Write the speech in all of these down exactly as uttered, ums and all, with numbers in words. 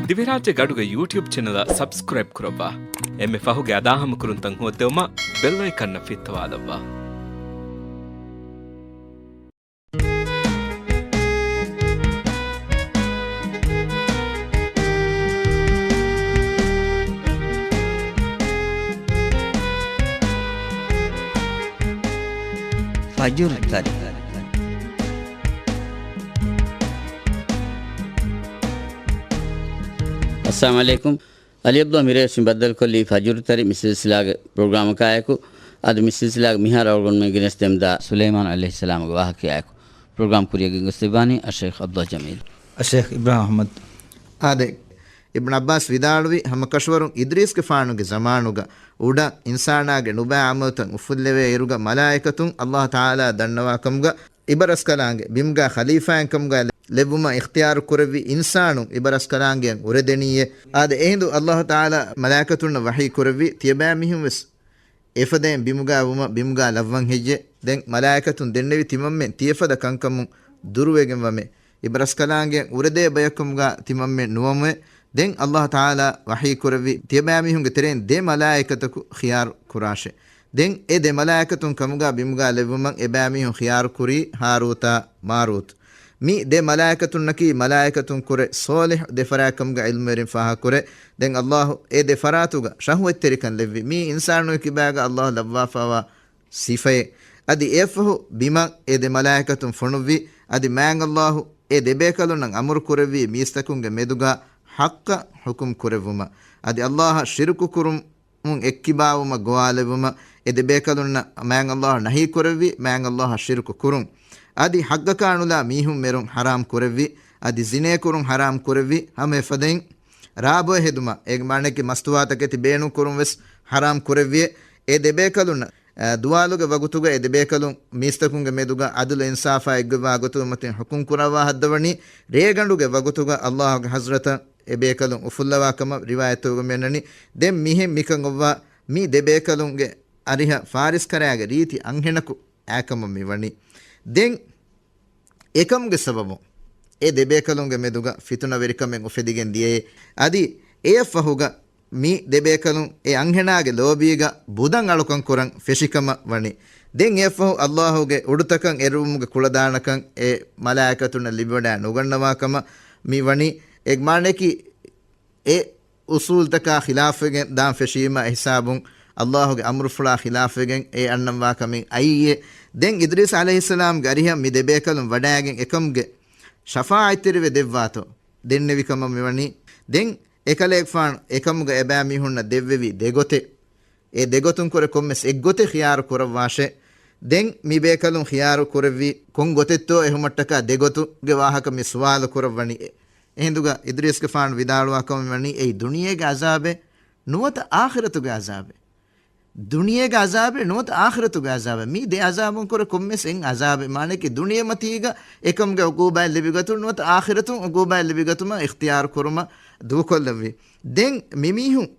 ދިވެހިރާއްޖޭގެ އަޑުގެ ޔޫޓިއުބް ޗެނަލަށް ސަބްސްކްރައިބް ކުރައްވާ. އެންމެ ފަހުގެ އަދާހަމަކުރުންތައް ހޯއްދެވުމަށް ބެލް އައިކަންއަށް ފިއްތަވާލައްވާ. ފަޖުރު ތަރި. އައްސަލާމު ޢަލައިކުމް. އަލީ ޢަބްދުﷲ މިރޭ ވެސް މި ބައްދަލުކޮށްލީ ފަޖުރު ތަރި މި ސިލްސިލާގެ ޕްރޮގްރާމަކާއެކު. އަދި މި ސިލްސިލާގެ މިހާރު އަޅުގަނޑުމެން ގެނެސްދެމުންދާ ސުލައިމާން ޢަލައިހިއްސަލާމުގެ ވާހަކަޔާއެކު. ޕްރޮގްރާމް ކުރިއަށް ގެންގޮސްދެއްވާނީ އައްޝައިޚް ޢަބްދުﷲ ޖަމީލް. އައްޝައިޚް އިބްރާހިމް އަޙްމަދު. އާދެ، އިބްނު ޢައްބާސް ވިދާޅުވި، ހަމަކަށަވަރުން އިދްރީސްގެފާނުގެ ޒަމާނުގަ އުޑަށް އިންސާނާގެ ނުބައި ޢަމަލުތައް އުފުއްލެވޭ އިރުގަ މަލާއިކަތުން އައްލާހު ތަޢާލާ ދަންނަވާކަމުގަ އިބަރަސްކަލާނގެ ބިމުގަ ޚަލީފާއެއްކަމުގަ ލެއްވުމަށް އިޚްތިޔާރު ކުރެއްވި އިންސާނުން އިބަރަސްކަލާނގެއަށް އުރެދެނީއޭ. އާދެ، އެހިނދު އައްލާހު ތަޢާލާ މަލާއިކަތުންނަށް ވަޙީ ކުރެއްވި ތިޔަބައިމީހުން ވެސް އެފަދައިން ބިމުގަ ވުމަށް ބިމުގަ ލައްވަން ހެއްޔޭ؟ ދެން މަލާއިކަތުން ދެންނެވި ތިމަންމެން ތިޔަފަދަ ކަންކަމުން ދުރުވެގެންވަމޭ. އިބަރަސްކަލާނގެ އުރެދޭ ބަޔަކަމުގަ ތިމަންމެން ނުވަމުވެ. ދެން އައްލާހު ތަޢާލާ ވަޙީ ކުރެއްވި ތިޔަބައިމީހުންގެ ތެރެއިން ދެ މަލާއިކަތަކު ޚިޔާރު ކުރާށޭ. ދެން އެ ދެ މަލާއިކަތުން ކަމުގަ ބިމުގަ ލެއްވުމަށް އެބައިމީހުން ޚިޔާރު ކުރީ ހާރޫތާ މާރޫތު. މި ދެ މަލާއިކަތުންނަކީ މަލާއިކަތުން ކުރެ ޞާލިޙު ދެފަރާތްކަމުގަ ޢިލްމުވެރިން ފާހަގަކުރޭ. ދެން އައްލާހު އެ ދެ ފަރާތުގަ ޝަހުވަތްތެރިކަން ލެއްވި މީ އިންސާނުން ކިބާގަ އައްލާހު ލައްވާފައިވާ ސިފައެއް. އަދި އެއަށްފަހު ބިމަށް އެ ދެ މަލާއިކަތުން ފޮނުއްވި. އަދި މާތް އައްލާހު އެ ދެބޭކަލުންނަށް އަމުރު ކުރެއްވީ މީސްތަކުންގެ މެދުގަ ޙައްޤަށް ޙުކުމް ކުރެއްވުމަށް. އަދި އައްލާހަށް ޝިރުކު ކުރުމުން އެއްކިބާވުމަށް ގޮވާލެއްވުމަށް އެ ދެބޭކަލުންނަށް މާތް އައްލާހަށް ނަހީ ކުރެއްވި، މާތް އައްލާހަށް ޝިރުކު ކުރުން. އަދި ޙައްޤަކާ ނުލާ މީހުން މެރުން ޙަރާމް ކުރެއްވި، އަދި ޒިނޭ ކުރުން ޙަރާމް ކުރެއްވި، ހަމަ އެފަދައިން ރާބޮއެ ހެދުމަށް، އޭގެ މާނައަކީ މަސްތުވާތަކެތި ބޭނުން ކުރުން ވެސް ޙަރާމް ކުރެއްވިއޭ. އެ ދެބޭކަލުންނަށް އަ، ދުވާލުގެ ވަގުތުގަ އެ ދެބޭކަލުން މީސްތަކުންގެ މެދުގަ ޢަދުލު އިންސާފާ އެއްގޮތްވާ ގޮތުގެ މަތިން ޙުކުމް ކުރައްވާ ހައްދަވަނީ، ރޭގަނޑުގެ ވަގުތުގަ އައްލާހުގެ ޙަޟްރަތަށް އެ ބޭކަލުން އުފުއްލަވާ ކަމަށް ރިވާޔަތްތަކުގަ މިއަންނަނީ. ދެން މިހެން މިކަން އޮއްވާ މި ދެބޭކަލުންގެ އަރިހަށް ފާރިސްކަރާގެ ރީތި އަންހެނަކު އާކަމަށް މިވަނީ. ދެން އެކަމުގެ ސަބަބުން އެ ދެބޭކަލުންގެ މެދުގަ ފިތުނަވެރިކަމެއް އުފެދިގެން ދިޔައޭ. އަދި އެއަށްފަހުގަ މި ދެބޭކަލުން އެ އަންހެނާގެ ލޯބީގަ ބުދަން އަޅުކަން ކުރަން ފެށިކަމަށް ވަނީ. ދެން އެއަށްފަހު އައްލާހުގެ އުޑުތަކަށް އެރުވުމުގެ ކުޅަދާނަކަން އެ މަލާއިކަތުންނަށް ލިބިވަޑައި ނުގަންނަވާ ކަމަށް މި ވަނީ. އެ މާނައަކީ އެ އުސޫލްތަކާ ޚިލާފުވެގެން ދާން ފެށީމަ އެ ހިސާބުން އައްލާހުގެ އަމުރުފުޅާ ޚިލާފުވެގެން އެ އަންނަންވާ ކަމެއް އައީއޭ. ދެން އިދްރީސް ޢަލައިހިއްސަލާމްގެ އަރިހަށް މި ދެބޭކަލުން ވަޑައިގެން އެކަމުގެ ޝަފާޢަތްތެރިވެ ދެއްވާތޯ ދެންނެވި ކަމަށް މިވަނީ. ދެން އެކަލޭގެފާނު އެކަމުގަ އެބައިމީހުންނަށް ދެއްވެވި ދެގޮތެއް، އެ ދެގޮތުން ކުރެ ކޮންމެސް އެއްގޮތެއް ޚިޔާރު ކުރައްވާށޭ. ދެން މި ބޭކަލުން ޚިޔާރު ކުރެއްވީ ކޮން ގޮތެއްތޯ އެހުމަށްޓަކާ ދެގޮތުގެ ވާހަކަ މި ސުވާލު ކުރައްވަނީ. އެ، އެހިނދުގަ އިދްރީސްގެފާނު ވިދާޅުވާ ކަމަށް ވަނީ އެއީ ދުނިޔޭގެ ޢަޒާބެއް ނުވަތަ އާޚިރަތުގެ ޢަޒާބެއް. ދުނިޔޭގެ ޢަޒާބެއް ނުވަތަ އާޚިރަތުގެ ޢަޒާބެއް. މި ދެ ޢަޒާބުން ކުރެ ކޮންމެސް އެއް ޢަޒާބެއް. މާނައަކީ ދުނިޔެމަތީގަ އެކަމުގެ ޢުޤޫބާތް ލިބިގަތުން ނުވަތަ އާޚިރަތުން ޢުޤޫބާތް ލިބިގަތުމަށް އިޚްތިޔާރު ކުރުމަށް ދޫކޮށްލެއްވި. ދެން މިމީހުން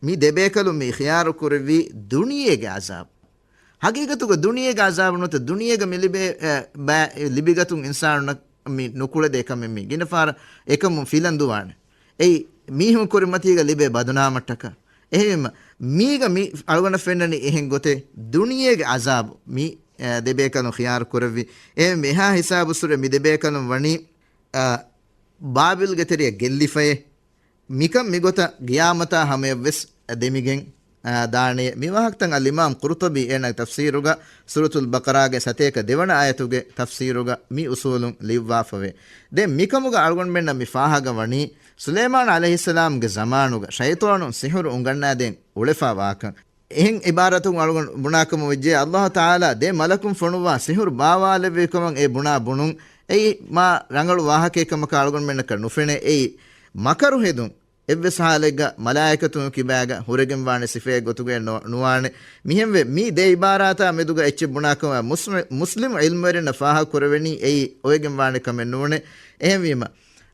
މި ދެބޭކަލުން މި ޚިޔާރު ކުރެއްވީ ދުނިޔޭގެ ޢަޒާބު. ހަގީގަތުގަ ދުނިޔޭގެ ޢަޒާބު ނުވަތަ ދުނިޔޭގަ މި ލިބޭ، އެ، ބައި ލިބިގަތުން އިންސާނުންނަށް މި ނުކުޅެދޭ ކަމެއް މީ. ގިނަ ފަހަރަށް އެކަމުން ފިލަން ދުވާނެ. އެއީ މީހުން ކުރިމަތީގަ ލިބޭ ބަދުނާމަށްޓަކާ. އެހެންވީމަ، މީގަ މި އަޅުގަނޑަށް ފެންނަނީ އެހެން ގޮތެއް. ދުނިޔޭގެ ޢަޒާބު މި، އެ، ދެބޭކަލުން ޚިޔާރު ކުރެއްވި. އެހެންވެ އެހާ ހިސާބުސުރެ މި ދެބޭކަލުން ވަނީ، އަ، ބާބިލްގެ ތެރެއަށް ގެއްލިފައޭ. މިކަން މިގޮތަށް ގިޔާމަތާ ހަމަޔަށްވެސް ދެމިގެން، އާ، ދާނެޔޭ. މި ވާހަކަތައް އަލްއިމާމް ޤުރުޠުބީ އޭނާގެ ތަފްސީރުގަ ސޫރަތުލް ބަޤަރާގެ ސަތޭކަ ދެވަނަ އާޔަތުގެ ތަފްސީރުގަ މި އުސޫލުން ލިޔުއްވާފަވޭ. ދެން މިކަމުގަ އަޅުގަނޑުމެންނަށް މި ފާހަގަވަނީ ސުލައިމާނު ޢަލައިހިއްސަލާމްގެ ޒަމާނުގަ ޝައިޠާނުން ސިޙުރު އުނގަންނާދޭން އުޅެފާ ވާކަން. އެހެން ޢިބާރަތުން އަޅުގަނޑު ބުނާކަމަށް ވެއްޖެ، އައްލާހު ތަޢާލާ ދެ މަލަކުން ފޮނުއްވާ ސިޙުރު ބާވާލެއްވި ކަމަށް އެ ބުނާ ބުނުން އެއީ މާ ރަނގަޅު ވާހަކައެއް ކަމަކަށް އަޅުގަނޑުމެންނަކަށް ނުފެނޭ. އެއީ މަކަރު ހެދުން. އެއްވެސް ޙާލެއްގަ މަލާއިކަތުން ކިބާގަ ހުރެގެންވާނެ ސިފައެއް ގޮތުގައެއް ނު-، ނުވާނެ. މިހެންވެ، މި ދެ ޢިބާރާތާ މެދުގަ އެއްޗެއް ބުނާކަމަށް މުސްލި-، މުސްލިމް ޢިލްމުވެރިންނަށް ފާހަގަ ކުރެވެނީ އެއީ އޮވެގެންވާނެ ކަމެއް ނޫނޭ. އެހެންވީމަ،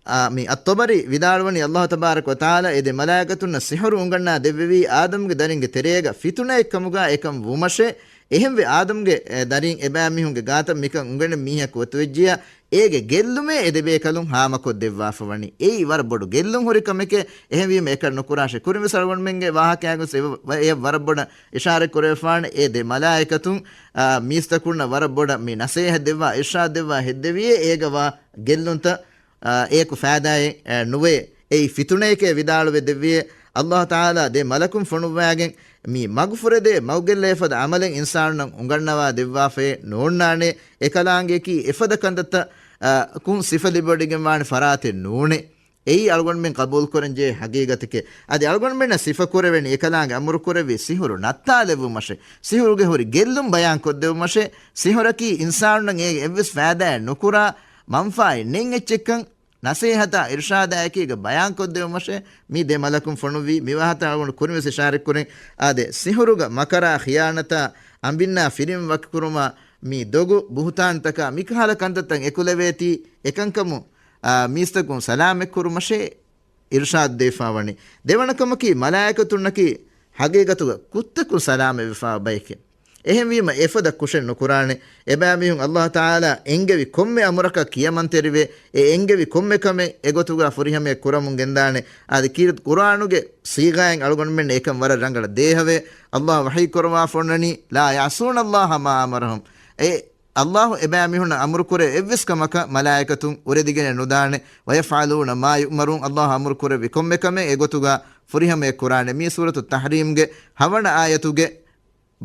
އާ، މި އައްޠަބަރީ ވިދާޅުވަނީ އައްލާހު ތަބާރަކަ ވަތަޢާލާ އެ ދެ މަލާއިކަތުންނަށް ސިޙުރު އުނގަންނާ ދެއްވެވީ އާދަމްގެ ދަރިންގެ ތެރޭގަ ފިތުނައެއް ކަމުގަ އެކަން ވުމަށޭ. އެހެންވެ، އާދަމްގެ، އެ، ދަރީން އެބައިމީހުންގެ ގާތަށް މިކަން އުނގެނެ މީހަކު އޮތުވެއްޖިއްޔާ، އޭގެ ގެއްލުމޭ އެ ދެބޭކަލުން ހާމަކޮށްދެއްވާފަ ވަނީ. އެއީ ވަރަށް ބޮޑު ގެއްލުން ހުރި ކަމެކޭ. އެހެންވީމަ އެކަން ނުކުރާށޭ. ކުރިންވެސް އަޅުގަނޑުމެންގެ ވާހަކައިގަސް އެ ވަ-، އެ ވަރަށް ބޮޑަށް އިޝާރަތް ކުރެވިފާނެ. އެ ދެ މަލާއިކަތުން، އާ، މީސްތަކުންނަށް ވަރަށް ބޮޑަށް މި ނަސޭހަތް ދެއްވާ، އިރްޝާދް ދެއްވާ ހެއްދެވިއޭ އޭގަ ވާ ގެއްލުންތައް، އާ، އޭކު ފައިދާއެއް، އެ، ނުވޭ. އެއީ ފިތުނައެކޭ ވިދާޅުވެ ދެއްވިއޭ. އައްލާހު ތަޢާލާ ދެ މަލަކުން ފޮނުއްވާގެން މި މަގުފުރެދޭ މަގުގެއްލޭ ފަދަ ޢަމަލެއް އިންސާނުންނަށް އުނގަންނަވާ ދެއްވާފައެއް ނޯންނާނެ. އެކަލާނގެއަކީ އެފަދަ ކަންތައްތައް، އަ، ކުން ސިފަ ލިބިވަޑިގެންވާނެ ފަރާތެއް ނޫނޭ. އެއީ އަޅުގަނޑުމެން ޤަބޫލުކުރަންޖެހޭ ޙަޤީޤަތެކޭ. އަދި އަޅުގަނޑުމެންނަށް ސިފަކުރެވެނީ އެކަލާނގެ އަމުރުކުރެއްވި ސިހުރު ނައްތާލެއްވުމަށޭ. ސިހުރުގެ ހުރި ގެއްލުން ބަޔާންކޮށްދެއްވުމަށޭ. ސިހުރަކީ އިންސާނުންނަށް އޭގެ އެއްވެސް ފައިދާއެއް ނުކުރާ، މަންފާއެއް ނެތް އެއްޗެއްކަން ނަސޭހަތާ އިރްޝާދާއެކީގަ ބަޔާންކޮށްދެއްވުމަށޭ މި ދެ މަލަކުން ފޮނުއްވީ. މި ވާހަކަ އަޅުގަނޑު ކުރިންވެސް އިޝާރަތްކުރިން. އާދެ، ސިހުރުގަ މަކަރާ، ޚިޔާނަތާ، އަނބިންނާ ފިރިން ވަކިކުރުމާ، މި ދޮގު ބުހުތާންތަކާ، މިކަހަލަ ކަންތައްތައް އެކުލެވޭތީ، އެކަންކަމުން، އާ، މީސްތަކުން ސަލާމަތްކުރުމަށޭ އިރްޝާދު ދީފާވަނީ. ދެވަނަ ކަމަކީ، މަލާއިކަތުންނަކީ ޙަޤީޤަތުގަ ކުއްތަކުން ސަލާމަތްވެފާ ބައެކޭ. އެހެންވީމަ އެފަދަ ކުށެއް ނުކުރާނެ. އެބައިމީހުން އައްލާހު ތަޢާލާ އެންގެވި ކޮންމެ އަމުރަކަށް ކިޔަމަންތެރިވެ، އެ އެންގެވި ކޮންމެ ކަމެއް އެގޮތުގަ ފުރިހަމަޔަށް ކުރަމުން ގެންދާނެ. އަދި ކީރިތި ޤުރްއާނުގެ ޞީޣާއިން އަޅުގަނޑުމެންނަށް އެކަން ވަރަށް ރަނގަޅަށް ދޭހަވޭ. އައްލާހު ވަޙީ ކުރައްވާފަ އޮންނަނީ، "لا يعصون الله ما أمرهم." އެ އައްލާހު އެބައިމީހުންނަށް އަމުރުކުރޭ އެއްވެސް ކަމަކަށް މަލާއިކަތުން އުރެދިގެނެއް ނުދާނެ. "ويفعلون ما يؤمرون." އައްލާހު އަމުރުކުރެއްވި ކޮންމެ ކަމެއް އެގޮތުގަ ފުރިހަމަޔަށް ކުރާނެ. މީ ސޫރަތު ތަޙްރީމްގެ ހަވަނަ އާޔަތުގެ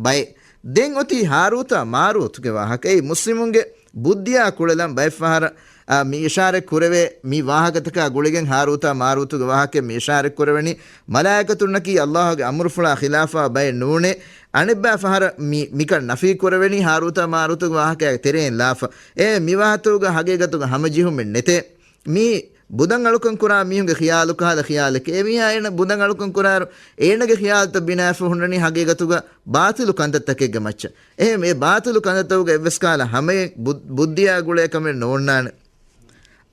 ބައެއް. ދެން އޮތީ ހާރޫތާ މާރޫތުގެ ވާހަކަ. އެއީ މުސްލިމުންގެ ބުއްދިއާ ކުޅެލަން ބައެއްފަހަރަށް، އާ، މި އިޝާރަތް ކުރެވޭ. މި ވާހަކަތަކާ ގުޅިގެން ހާރޫތާ މާރޫތުގެ ވާހަކަ މި އިޝާރަތް ކުރެވެނީ. މަލާއިކަތުންނަކީ އައްލާހުގެ އަމުރުފުޅާ ޚިލާފާ ބައެއް ނޫނޭ. އަނެއްބައި ފަހަރަށް މި، މިކަން ނަފީ ކުރެވެނީ ހާރޫތާ މާރޫތުގެ ވާހަކައިގެ ތެރެއިން ލާފަ. އޭ މި ވާހަތަކުގަ ހަގީގަތުގަ ހަމަޖެހުމެއް ނެތޭ. މީ ބުދަން އަޅުކަން ކުރާ މީހުންގެ ޚިޔާލު ކަހަލަ ޚިޔާލެކޭ. އެމީހާ އޭނަ ބުދަން އަޅުކަން ކުރާއިރު، އޭނަގެ ޚިޔާލުތައް ބިނާވެފަ ހުންނަނީ ހަގީގަތުގަ ބާޠިލު ކަންތައްތަކެއްގެ މައްޗަށް. އެހެން އެ ބާޠިލު ކަންތައްތަކުގެ އެއްވެސް ކަހަލަ ހަމައެއް ބު-، ބުއްދިއާ ގުޅޭ ކަމެއް ނޯންނާނެ.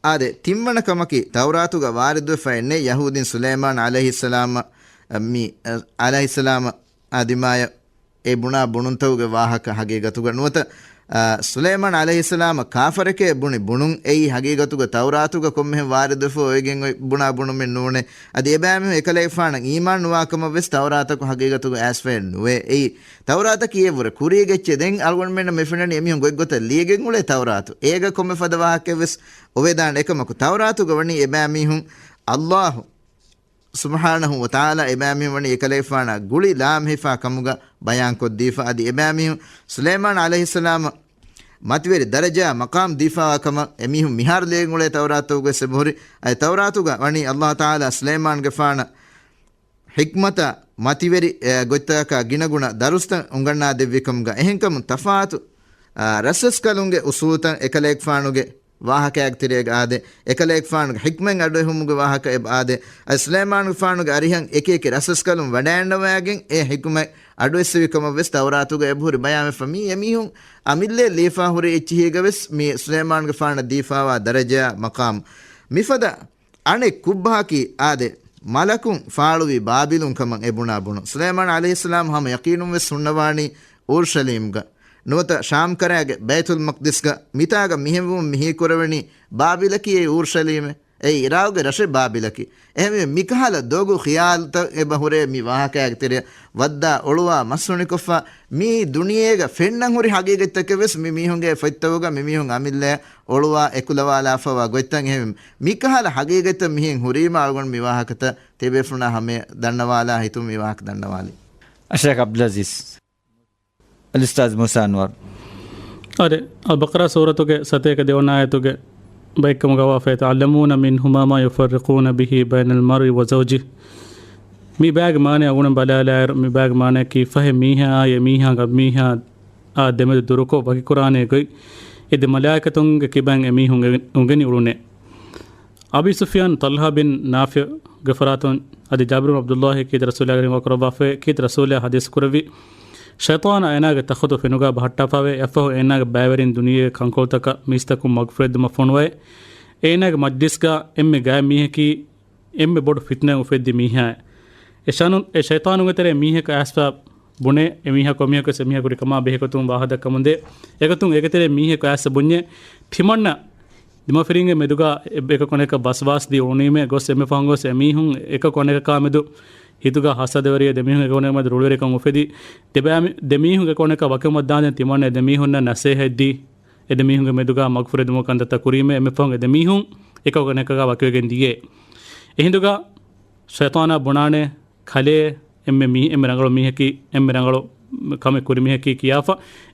އާދެ، ތިންވަނަ ކަމަކީ، ތައުރާތުގަ ވާރިދުވެފައެއް ނެތް ޔަހޫދީން ސުލައިމާން ޢަލައިހިއްސަލާމަށް، މި، ޢަލައިހިއްސަލާމަށް އާ ދިމާޔަށް އެ ބުނާ ބުނުންތަކުގެ ވާހަކަ ހަގީގަތުގަ ނުވަތަ، އާ، ސުލައިމާން ޢަލައިހިއްސަލާމަށް ކާފަރެކޭ ބުނި ބުނުން އެއީ ހަގީގަތުގަ ތައުރާތުގަ ކޮންމެހެން ވާރިދުވެފަ އޮވެގެން އޮތް ބުނާ ބުނުމެއް ނޫނޭ. އަދި އެބައިމީހުން އެކަލޭގެފާނަށް އީމާން ނުވާ ކަމަށް ވެސް ތައުރާތަކު ހަގީގަތުގަ އައިސްފައެއް ނުވޭ. އެއީ ތައުރާތަކީ އެއްވުރެ ކުރީގެ އެއްޗެއް. ދެން އަޅުގަނޑުމެންނަށް މި ފެންނަނީ އެމީހުން ގޮތްގޮތަށް ލިޔެގެން އުޅޭ ތައުރާތު. އޭގަ ކޮންމެ ފަދަ ވާހަކައެއް ވެސް އޮވެދާނެ. އެކަމަކު ތައުރާތުގަ ވަނީ އެބައިމީހުން އައްލާހު ސުބްޙާނަހު ވަތަޢާލާ އެބައިމީހުން ވަނީ އެކަލޭގެފާނާ ގުޅި ލާމެހިފާ ކަމުގަ ބަޔާންކޮށްދީފަ. އަދި އެބައިމީހުން ސުލައިމާން ޢަލައިހިއްސަލާމަށް މަތިވެރި ދަރަޖައާ މަޤާމް ދީފާވާ ކަމަށް އެމީހުން މިހާރު ލިޔެގެން އުޅޭ ތައުރާތުގަ ވެސް އެބަހުރި. އަދި ތައުރާތުގަ ވަނީ އައްލާހު ތަޢާލާ ސުލައިމާންގެފާނަށް ޙިކްމަތާ މަތިވެރި، އެ، ގޮތްތަކަކާ ގިނަގުނަ ދަރުސްތައް އުނގަންނާދެއްވިކަމުގަ. އެހެންކަމުން ތަފާތު، އާ، ރަސްރަސްކަލުންގެ އުސޫލުތައް އެކަލޭގެފާނުގެ ވާހަކައިގެ ތެރޭގަ އާދެ، އެކަލޭގެފާނުގެ ޙިކްމަތް އަޑުއެހުމުގެ ވާހަކަ އެބަ އާދެ، އަދި ސުލައިމާނުގެފާނުގެ އަރިހަށް އެކިއެކި ރަސްރަސްކަލުން ވަޑައިންނަވައިގެން އެ ޙިކްމަތް އަޑުއެއްސެވި ކަމަށް ވެސް ތައުރާތުގަ އެބަހުރި ބަޔާންވެފަ. މީ އެމީހުން އަމިއްލައަށް ލިޔެފާ ހުރި އެއްޗިހީގަ ވެސް މި ސުލައިމާނުގެފާނަށް ދީފާވާ ދަރަޖައާ މަޤާމް. މިފަދަ އަނެއް ކުށްބަހަކީ އާދެ، މަލަކުން ފާޅުވީ ބާބިލުން ކަމަށް އެ ބުނާ ބުނުން. ސުލައިމާން ޢަލައިހިއްސަލާމް ހަމަ ޔަޤީނުން ވެސް ހުންނަވާނީ އޫރުޝަލީމްގަ ނުވަތަ ޝާމްކަރައިގެ ބައިތުލް މަޤްދިސްގަ. މިތާގަ މިހެންވުމުން މި ހީކުރެވެނީ ބާބިލަކީ އެ އޫރުޝަލީމެއް، އެ ޢިރާޤުގެ ރަށެއް ބާބިލަކީ. އެހެންވެ، މިކަހަލަ ދޮގު ޚިޔާލުތައް އެބަ ހުރޭ މި ވާހަކައިގެ ތެރެއަށް ވައްދާ އޮޅުވާ މަސް ހުނިކޮށްފަ، މީ ދުނިޔޭގަ ފެންނަން ހުރި ހަގީގަތްތަކެއް ވެސް މި މީހުންގެ ފޮތްތަކުގަ މި މީހުން އަމިއްލައަށް އޮޅުވާ އެކުލަވާލާފަވާ ގޮތްތައް. އެހެން މިކަހަލަ ހަގީގަތްތައް މިހެން ހުރީމަ އަޅުގަނޑު މި ވާހަކަތައް ތިބޭފުޅުންނާ ހަމަޔަށް ދަންނަވާލާ ހިތުން މި ވާހަކަ ދަންނަވާލީ. އައްޝައިޚް ޢަބްދުލް ޢަޒީޒް. އަލްއުސްތާޛް މޫސާ އަންވަރު. އާދެ، އަލްބަޤަރާ ސޫރަތުގެ ސަތޭކަ ދެވަނަ އާޔަތުގެ ބައެއްކަމުގަވާ، فيتعلمون منهما ما يفرقون به بين المرء وزوجه. މި ބައިގެ މާނަ އަޅުގަނޑު ބަލާލާއިރު، މި ބައިގެ މާނައަކީ ފަހެ މީހާއާ އެމީހާ އަންމީހާ އާ ދެމެދު ދުރުކޮށް ވަކިކުރާނޭ ގޮތް، އެ ދެ މަލާއިކަތުންގެ ކިބައިން އެމީހުން އެ-، އުނގެނި އުޅުނޭ. އަބީ ސުފްޔާން ޠަލްޙާ ބިން ނާފިޢުގެ ފަރާތުން އަދި ޖާބިރު ބިން ޢަބްދުﷲ ކީރިތި ރަސޫލާގެ ރިވާ ކުރައްވާފައި، ކީރިތި ރަސޫލާ ޙަދީޘް ކުރެއްވި، ޝައިޠާނާ އޭނާގެ ތަޚުތު ފެނުގާ ބަހައްޓާފަވޭ، އެއަށްފަހު އޭނާގެ ބައިވެރިން ދުނިޔޭގެ ކަންކޮޅުތަކަށް މީސްތަކުން މަގުފުރެއްދުމަށް ފޮނުވައޭ. އޭނާގެ މަޖްލިސްގާ އެންމެ ގާތް މީހަކީ އެންމެ ބޮޑު ފިތުނައެއް އުފެއްދި މީހާއޭ. އެ ޝަނު-، އެ ޝައިޠާނުގެ ތެރޭ މީހަކު އައިސްފަ ބުނޭ، އެމީހަކު އެމީހަކު ވެސް އެމީހަކު ރިކަމާ ބެހޭގޮތުން ވާހަކަ ދައްކަމުންދޭ. އެގޮތުން އޭގެތެރޭ މީހަކު އައިސް ބުންޏޭ، ތިމަންނަ ދިމަފިރިންގެ މެދުގަ އެއް-، އެކަކު އަނެކަކަށް ވަސްވާސް ދީ އުޅުނީމޭ ގޮސް އެންމެ ފަހުން ގޮސް އެމީހުން އެކަކު އަނެކަކާ މެދު ހިތުގަ ހަސަދަވެރިޔާ ދެމީހުން އެކަކު އަނެކަ މެދު ރުޅިވެރިކަން އުފެދި، ދެބައިމި-، ދެމީހުން އެކަކު އަނެކަ ވަކިވުމަށްދާންދެން ތިމަންނަ އެ ދެމީހުންނަށް ނަސޭހަތްދީ، އެ ދެމީހުންގެ މެދުގަ މަގުފުރެދުމުގެ ކަންތައްތައް ކުރީމޭ އެންމެ ފަހުން އެ ދެމީހުން އެކަކު އަނެކަކާ ވަކިވެގެން ދިޔައޭ. އެހިނދުގަ ޝައިޠާނާ ބުނާނެ ކަލޭ އެންމެ މީ-، އެންމެ ރަނގަޅު މީހަކީ، އެންމެ ރަނގަޅު ކަމެއް ކުރި މީހަކީ ކިޔާފަ،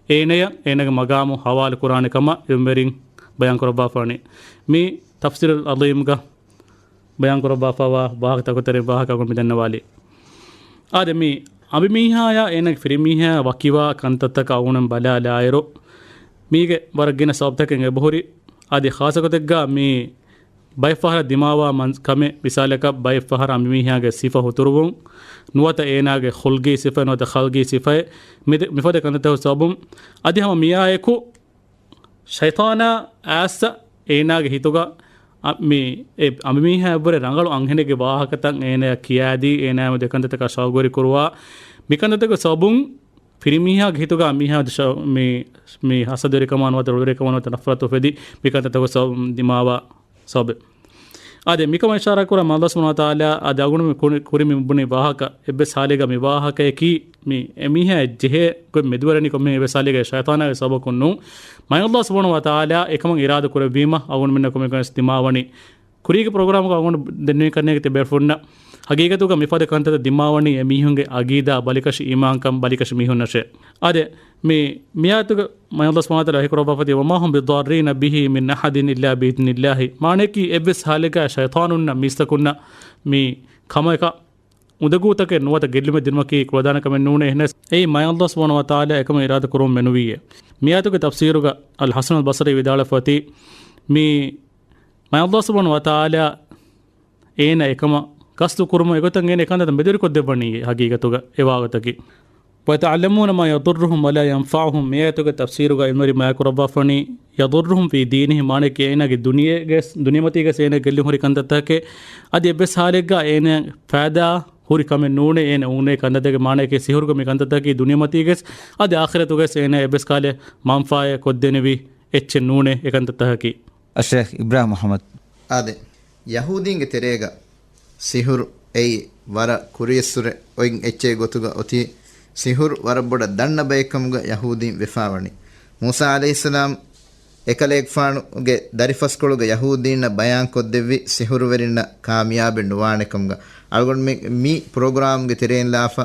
އޭނަޔަށް އޭނަގެ މަގާމު ހަވާލު ކުރާނެ ކަމަށް އިލްމުވެރިން ބަޔާން ކުރައްވާފާނެ. މީ ތަފްސީރުލް ޢަޒީމްގަ ބަޔާން ކުރައްވާފައިވާ ވާހަކަތަކުގެ ތެރެއިން ވާހަކަ އަޅުގަނޑު މި ދަންނަވާލީ. އާދެ، މި އަނބިމީހާޔާ އޭނަގެ ފިރިމީހާޔާ ވަކިވާ ކަންތައްތަކަށް އަޅުގަނޑު ބަލާލާއިރު، މީގެ ވަރަށް ގިނަ ސަބަބުތަކެއް އެބަހުރި. އަދި ޚާއްޞަކޮށް ތެއްގަ މި ބައެއް ފަހަރަށް ދިމާވާ މަން-، ކަމެއް، މިސާލަކަށް ބައެއް ފަހަރަށް އަނބިމީހާގެ ސިފަ ހުތުރުވުން، ނުވަތަ އޭނާގެ ޚުލްގީ ސިފަ، ނުވަތަ ޚަލްގީ ސިފައެއް، މި-، މިފަދަ ކަންތައްތަކުގެ ސަބަބުން. އަދި ހަމަ މިއާއެކު ޝައިޠާނާ އައިސް އޭނާގެ ހިތުގަ އަ، މި އެ އަނބިމީހާ އެއްވުރެ ރަނގަޅު އަންހެނެއްގެ ވާހަކަތައް އޭނަޔަށް ކިޔާދީ، އޭނާ މެދު އެކަންތައްތަކަށް ޝައުގުވެރި ކުރުވާ، މިކަންތައްތަކުގެ ސަބަބުން ފިރިމީހާގެ ހިތުގަ މީހާ ދުށަ-، މި، މި ހަސަދަވެރިކަމާ ނުވަތަ ރުޅިވެރިކަމާ ނުވަތަ ނަފްރަތު އުފެދި، މިކަންތައްތަކުގެ ސަބަބުން ދިމާވާ ސަބަބެއް. އާދެ، މިކަމަށް އިޝާރާތް ކުރާ މާ ﷲ ސުބްޙާނަހޫ ވަތަޢާލާ އާދެ އަޅުގަނޑު މި ކުރި-، ކުރިން މި ބުނި ވާހަކަ، އެއްވެސް ހާލެއްގަ މި ވާހަކަޔަކީ މި އެމީހާ ޖެހޭ ގޮތް މެދުވެރިވަނީ ކޮންމެ އެއްވެސް ހާލެއްގަ ޝައިޠާނާގެ ސަބަބަކުން ނޫން. މާ ﷲ ސުބްޙާނަހޫ ވަތަޢާލާ އެކަމަށް އިރާދަ ކުރެއްވީމަ އަޅުގަނޑުމެންނަށް ކޮންމެ ކަމެއް ދިމާވަނީ. ކުރީގެ ޕްރޮގްރާމުގަ އަޅުގަނޑު ދެންނެވި ކަންނޭނގެ ތިބޭފުޅުންނަށް ހަގީގަތުގަ މިފަދަ ކަންތައްތައް ދިމާވަނީ އެމީހުންގެ ޢަޤީދާ ބަލިކަށި އީމާންކަން ބަލިކަށި މީހުންނަށޭ. އާދެ، މި، މިއާޔަތުގަ މާ ﷲ ސުބްޙާނަހޫ ވަތަޢާލާ ވަޙީކުރައްވާފައިތީ، "وما هم بضارين به من أحد إلا بإذن الله." މާނަޔަކީ އެއްވެސް ހާލެއްގަ ޝައިޠާނުންނަށް މީސްތަކުންނަށް މި ކަމަކަށް އުނދަގޫތަކެއް ނުވަތަ ގެއްލުމެއް ދިނުމަކީ ކުޅަދާނަ ކަމެއް ނޫނޭ. އެހެނަސް އެއީ މާ ﷲ ސުބްޙާނަހޫ ވަތަޢާލާ އެކަމަށް އިރާދަ ކުރުމުން މެނުވީއޭ. މިއާޔަތުގެ ތަފްސީރުގަ އަލް ޙަސަނުލް ބަޞްރީ ވިދާޅުވެފައިތީ، މި މާ ﷲ ސުބްޙާނަހޫ ވަތަޢާލާ އޭނަ އެކަމަށް ޤަޞްދު ކުރުމުން އެގޮތަށް އޭނަ އެކަންތައް މެދުވެރިކޮށްދެއްވަނީ ހަގީގަތުގަ އެ ވާގޮތަކީ. "ويتعلمون ما يضرهم ولا ينفعهم." މި އާޔަތުގެ ތަފްސީރުގަ އިލްމުވެރިން ބަޔާން ކުރައްވާފަނީ، "يضرهم في دينهم" މާނައަކީ އޭނާގެ ދުނިޔޭގެ، ދުނިޔެމަތީގެ އޭނާ ގެއްލުން ހުރި ކަންތައްތަކެއް. އަދި އެއްވެސް ހާލެއްގަ އޭނަ ފައިދާ ހުރި ކަމެއް ނޫނޭ އޭނަ އުނގަނޭ ކަންތައްތަކެއް. މާނައަކީ ސިހުރުގެ މި ކަންތައްތަކީ ދުނިޔެމަތީގެ އަދި އާޚިރަތުގެ އޭނަ އެއްވެސް ކަހަލަ މަންފާއެއް ކޮށްދެނިވި އެއްޗެއް ނޫނޭ އެ ކަންތައްތަކަކީ. އައްޝޭޚް އިބްރާހިމް މުޙައްމަދު. އާދެ، ޔަހޫދީންގެ ތެރޭގަ ސިހުރު އެއީ ވަރަށް ކުރިއައްސުރެ އޮތް އެއްޗެއް ގޮތުގަ އޮތީ، ސިހުރު ވަރަށް ބޮޑަށް ދަންނަ ބައެއްކަމުގަ ޔަހޫދީން ވެފާވަނީ. މޫސާ ޢަލައިހިއްސަލާމް އެކަލޭގެފާނުގެ ދަރިފަސްކޮޅުގަ ޔަހޫދީންނަށް ބަޔާންކޮށްދެއްވި ސިހުރުވެރިންނަށް ކާމިޔާބެއް ނުވާނެކަމުގަ. އަޅުގަނޑުމެން މި ޕްރޮގްރާމްގެ ތެރެއިން ލާފަ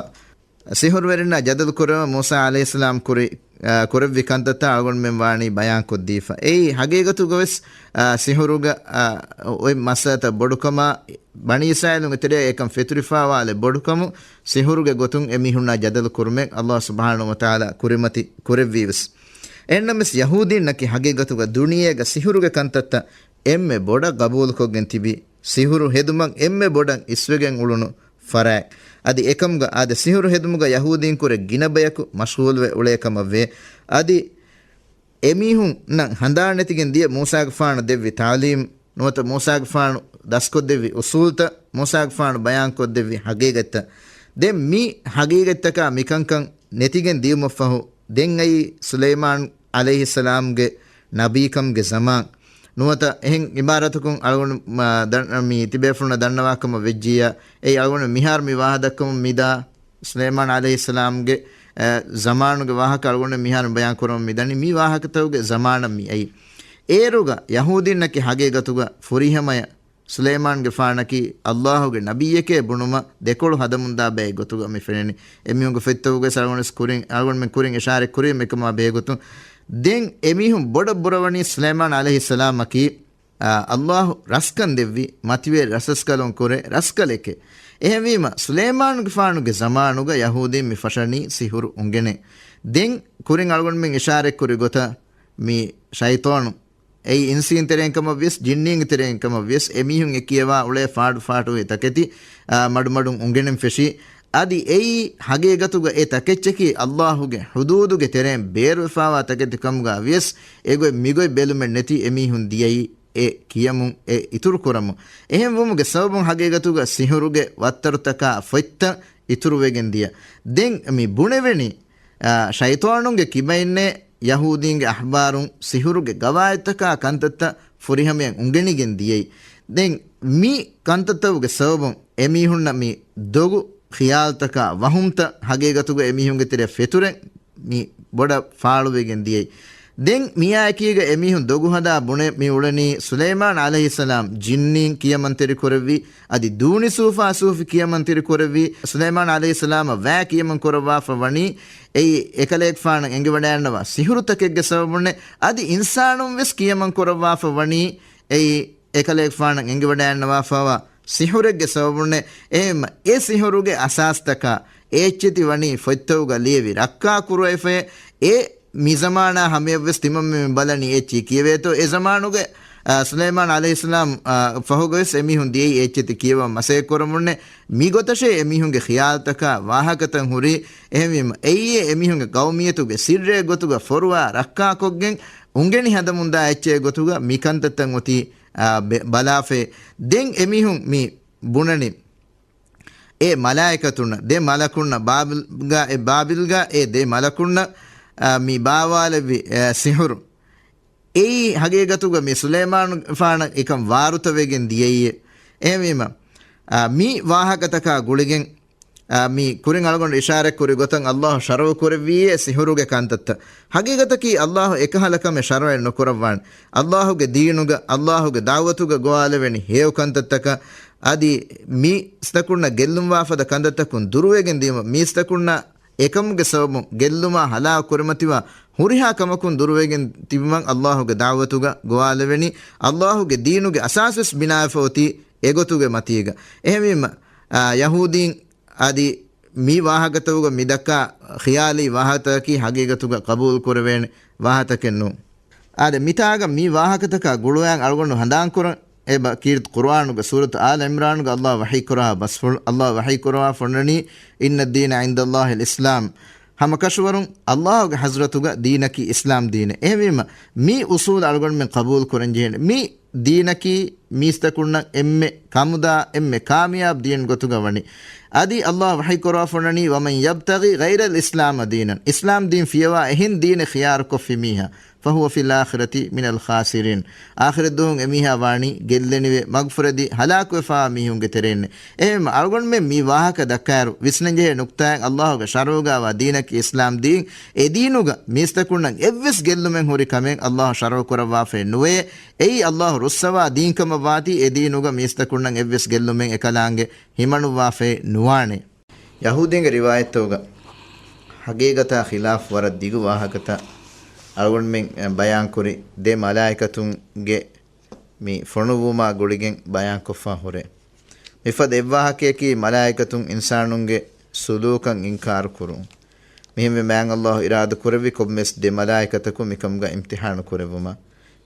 ސިހުރުވެރިންނާ ޖަދަލު ކުރަމަ މޫސާ ޢަލައިހިއްސަލާމް ކުރި، އާ، ކުރެއްވި ކަންތައްތައް އަޅުގަނޑުމެން ވާނީ ބަޔާންކޮށްދީފަ. އެއީ ހަގީގަތުގަވެސް، އާ، ސިހުރުގަ، އާ، އޮތް މައްސަލަތައް ބޮޑުކަމާ، ބަނީ އިސްރާއީލުންގެ ތެރޭ އެކަން ފެތުރިފާވާލެއް ބޮޑުކަމު، ސިހުރުގެ ގޮތުން އެމީހުންނާ ޖަދަލު ކުރުމެއް ﷲ ސުބްޙާނަހޫ ވަތަޢާލާ ކުރިމަތި ކުރެއްވީވެސް. އެހެންނަމަވެސް ޔަހޫދީންނަކީ ހަގީގަތުގަ ދުނިޔޭގަ ސިހުރުގެ ކަންތައްތައް އެންމެ ބޮޑަށް ގަބޫލުކޮށްގެން ތިބި، ސިހުރު ހެދުމަށް އެންމެ ބޮޑަށް އިސްވެގެން އުޅުނު ފަރާތް. އަދި އެކަމުގަ އާދެ، ސިހުރު ހެދުމުގަ ޔަހޫދީން ކުރެ ގިނަ ބަޔަކު މަޝްޣޫލުވެ އުޅޭ ކަމަށްވޭ. އަދި އެމީހުންނަށް ހަނދާން ނެތިގެން ދިޔަ މޫސާގެފާނު ދެއްވި ތަޢުލީމް ނުވަތަ މޫސާގެފާނު ދަސްކޮށްދެއްވި އުޞޫލްތައް، މޫސާގެފާނު ބަޔާންކޮށްދެއްވި ހަގީގަތްތައް. ދެން މި ހަގީގަތްތަކާ މިކަންކަން ނެތިގެން ދިޔުމަށްފަހު، ދެން އައީ ސުލައިމާން ޢަލައިހިއްސަލާމްގެ ނަބީކަމުގެ ޒަމާން. ނުވަތަ އެހެން ޢިބާރަތަކުން އަޅުގަނޑު މަ-، ދަން-، މި ތިބޭފުޅުންނަށް ދަންނަވާ ކަމަށް ވެއްޖިއްޔާ، އެއީ އަޅުގަނޑު މިހާރު މި ވާހަ ދައްކަމުން މިދާ ސުލައިމާން ޢަލައިހިއްސަލާމްގެ، އެ، ޒަމާނުގެ ވާހަކަ އަޅުގަނޑު މިހާރު ބަޔާން ކުރަމުން މިދަނީ. މި ވާހަކަތަކުގެ ޒަމާނަށް މި އައީ. އޭރުގަ ޔަހޫދީންނަކީ ހަގީގަތުގަ ފުރިހަމަޔަށް ސުލައިމާންގެފާނަކީ ﷲގެ ނަބިއްޔެކޭ ބުނުމަށް ދެކޮޅު ހަދަމުންދާ ބައެއް ގޮތުގަ މި ފެނެނީ. އެމީހުންގެ ފޮތްތަކުގައި އަޅުގަނޑު ކުރިން، އަޅުގަނޑުމެން ކުރިން އިޝާރަތް ކުރީމަ އެކަމާ ބެހޭގޮތުން. ދެން އެމީހުން ބޮޑަށް ބުރަވަނީ ސުލައިމާން ޢަލައިހިއްސަލާމަކީ، އާ، ﷲ ރަސްކަން ދެއްވި މަތިވެރި ރަސްރަސްކަލުން ކުރެ ރަސްކަލެކޭ. އެހެންވީމަ، ސުލައިމާނުގެފާނުގެ ޒަމާނުގަ ޔަހޫދީން މި ފަށަނީ ސިހުރު އުނގެނެ. ދެން ކުރިން އަޅުގަނޑުމެން އިޝާރަތް ކުރި ގޮތަށް މި ޝައިޠާނު އެއީ އިންސީން ތެރެއިން ކަމަށްވިޔަސް، ޖިންނީންގެ ތެރެއިން ކަމަށްވިޔަސް، އެމީހުން އެ ކިޔަވާ އުޅޭ ފާޑު ފާޑު އެ ތަކެތި، އާ، މަޑުމަޑުން އުނގެނެން ފެށީ. އަދި އެއީ ހަގީގަތުގަ އެ ތަކެއްޗަކީ ﷲގެ ޙުދޫދުގެ ތެރެއިން ބޭރުވެފާވާ ތަކެތި ކަމުގަ ވިޔަސް، އެގޮތް މިގޮތް ބެލުމެއް ނެތި އެމީހުން ދިޔައީ އެ ކިޔަމުން، އެ އިތުރު ކުރަމުން. އެހެން ވުމުގެ ސަބަބުން ހަގީގަތުގަ ސިހުރުގެ ވައްތަރުތަކާ ފޮތްތައް އިތުރުވެގެން ދިޔަ. ދެން މި ބުނެވެނީ، އާ، ޝައިޠާނުންގެ ކިބައިންނޭ ޔަހޫދީންގެ އަޙްބާރުން ސިހުރުގެ ގަވާއިދުތަކާ ކަންތައްތައް ފުރިހަމަޔަށް އުނގެނިގެން ދިޔައީ. ދެން މި ކަންތައްތަކުގެ ސަބަބުން އެމީހުންނަށް މި ދޮގު ޚިޔާލުތަކާ ވަހުމްތައް ހަގީގަތުގަ އެމީހުންގެ ތެރެއަށް ފެތުރެން މި ބޮޑަށް ފާޅުވެގެން ދިޔައީ. ދެން މިއާއެކީގަ އެމީހުން ދޮގު ހަދާ ބުނެ މި އުޅެނީ ސުލައިމާން ޢަލައިހިއްސަލާމް ޖިންނީން ކިޔަމަންތެރި ކުރެއްވި، އަދި ދޫނި ސޫފާ ސޫފި ކިޔަމަންތެރި ކުރެއްވި، ސުލައިމާން ޢަލައިހިއްސަލާމަށް ވައި ކިޔަމަން ކުރައްވާފަ ވަނީ އެއީ އެކަލޭގެފާނަށް އެނގިވަޑައިގަންނަވާ ސިހުރުތަކެއްގެ ސަބަބުންނެ. އަދި އިންސާނުން ވެސް ކިޔަމަން ކުރައްވާފަ ވަނީ އެއީ އެކަލޭގެފާނަށް އެނގިވަޑައިގަންނަވާފައިވާ ސިހުރެއްގެ ސަބަބުންނެ. އެހެންމަ އެ ސިހުރުގެ އަސާސްތަކާ އެ އެއްޗެތި ވަނީ ފޮތްތަކުގަ ލިޔެވި ރައްކާ ކުރުވައިފައޭ. އެ މި ޒަމާނާ ހަމަޔަށްވެސް ތިމަންމެން ބަލަނީ އެއްޗިހި ކިޔެވޭތޯ. އެ ޒަމާނުގެ، އާ، ސުލައިމާން ޢަލައިހިއްސަލާމް، އާ، ފަހުގަވެސް އެމީހުން ދިޔައީ އެއްޗެތި ކިޔަވަން މަސައްކަތް ކުރަމުންނެ. މިގޮތަށޭ އެމީހުންގެ ޚިޔާލުތަކާ ވާހަކަތައް ހުރީ. އެހެންވީމަ އެއީ އެމީހުންގެ ޤައުމިއްޔަތުގެ ސިއްރެއް ގޮތުގަ ފޮރުވާ ރައްކާކޮށްގެން އުނގެނި ހަދަމުންދާ އެއްޗެއް ގޮތުގަ މި ކަންތައްތައް އޮތީ، އާ، ބެ-، ބަލާފައި. ދެން އެމީހުން މި ބުނަނީ، އެ މަލާއިކަތުންނަށް، ދެ މަލަކުންނަށް ބާބިލްގަ، އެ ބާބިލްގަ އެ ދެ މަލަކުންނަށް، އާ، މި ބާވާލެއްވި، އެ، ސިހުރު. އެއީ ހަގީގަތުގަ މި ސުލައިމާނުގެފާނަށް އެކަން ވާރުތަވެގެން ދިޔައީ. އެހެންވީމަ، އާ، މި ވާހަކަތަކާ ގުޅިގެން، އާ، މި ކުރިން އަޅުގަނޑު އިޝާރަތް ކުރި ގޮތަށް އައްލާހު ޝަރުޢު ކުރެއްވީއޭ ސިހުރުގެ ކަންތައްތައް. ހަގީގަތަކީ އައްލާހު އެކަހަލަ ކަމެއް ޝަރުޢެއް ނުކުރައްވާނެ. އައްލާހުގެ ދީނުގަ، އައްލާހުގެ ދަޢުވަތުގަ ގޮވާލެވެނި ހެޔޮ ކަންތައްތަކަށް އަދި މީސްތަކުންނަށް ގެއްލުންވާފަދަ ކަންތައްތަކުން ދުރުވެގެން ދިޔުމަށް، މީސްތަކުންނަށް އެކަމުގެ ސަބަބުން ގެއްލުމާ ހަލާކު ކުރިމަތިވާ ހުރިހާ ކަމަކުން ދުރުވެގެން ތިބުމަށް އައްލާހުގެ ދަޢުވަތުގަ ގޮވާލެވެނީ. އައްލާހުގެ ދީނުގެ އަސާސްވެސް ބިނާވެފަ އޮތީ އެގޮތުގެ މަތީގަ. އެހެންވީމަ، އާ، ޔަހޫދީން އަދި މި ވާހަކަތަކުގަ މި ދައްކާ ޚިޔާލީ ވާހަކަތަކަކީ ހަގީގަތުގަ ޤަބޫލު ކުރެވޭނެ ވާހަކަތަކެއް ނޫން. އާދެ، މިތާގަ މި ވާހަކަތަކާ ގުޅުވާން އަޅުގަނޑު ހަނދާންކުރަން އެބަ ކީރިތި ޤުރުއާނުގެ ސޫރަތު އާލު ޢިމްރާނުގަ އައްލާހު ވަޙީކުރާ ބަސްފުޅު، އައްލާހު ވަޙީކުރަވާ ފޮންނަނީ، "إن الدين عند الله الإسلام." ހަމަކަށަވަރުން އައްލާހުގެ ޙަޟްރަތުގަ ދީނަކީ އިސްލާމް ދީނެއް. އެހެންވީމަ، މި އުޞޫލު އަޅުގަނޑުމެން ޤަބޫލު ކުރަންޖެހޭނެ. މި ދީނަކީ މީސްތަކުންނަށް އެންމެ ކަމުދާ، އެންމެ ކާމިޔާބު ދީން ގޮތުގަ ވަނީ. އަދި އައްލާހު ވަޙީކުރާ ފޮންނަނީ، "ومن يبتغ غير الإسلام دينا." އިސްލާމް ދީން ފިޔަވާ އެހެން ދީނެއް ޚިޔާރުކޮށްފި މީހާ، "فهو في الآخرة من الخاسرين." އާޚިރަތްދުވަހު އެމީހާ ވާނީ ގެއްލެނިވެ، މަގުފުރެދި، ހަލާކުވެފާ މީހުންގެ ތެރެއިންނެ. އެހެން އަޅުގަނޑުމެން މި ވާހަކަ ދައްކާއިރު، ވިސްނަންޖެހޭ ނުކްތާއެއް، އައްލާހުގެ ޝަރުޢުގައިވާ ދީނަކީ އިސްލާމް ދީން. އެ ދީނުގަ މީސްތަކުންނަށް އެއްވެސް ގެއްލުމެއް ހުރި ކަމެއް އައްލާހު ޝަރުޢު ކުރައްވާފައެއް ނުވޭ. އެއީ އައްލާހު ރުއްސަވާ ދީންކަމަށް ވާތީ، އެ ދީނުގަ މީސްތަކުންނަށް އެއްވެސް ގެއްލުމެއް އެކަލާނގެ ހިމަނުއްވާފައެއް ނުވާނެ. ޔަހޫދީންގެ ރިވާޔަތްތަކުގަ ހަގީގަތާ ޚިލާފު ވަރަށް ދިގު ވާހަކަތައް އަޅުގަނޑުމެން ބަޔާންކުރި ދެ މަލާއިކަތުންގެ މި ފޮނުއްވުމާ ގުޅިގެން ބަޔާންކޮށްފާ ހުރޭ. މިފަދަ އެއްވާހަކަޔަކީ މަލާއިކަތުން އިންސާނުންގެ ސުލޫކަށް އިންކާރު ކުރުން. މިހެންވެ މާތް އައްލާހު އިރާދަ ކުރެއްވި ކޮންމެސް ދެ މަލާއިކަތަކު މިކަމުގަ އިމްތިޙާނު ކުރެއްވުމަށް.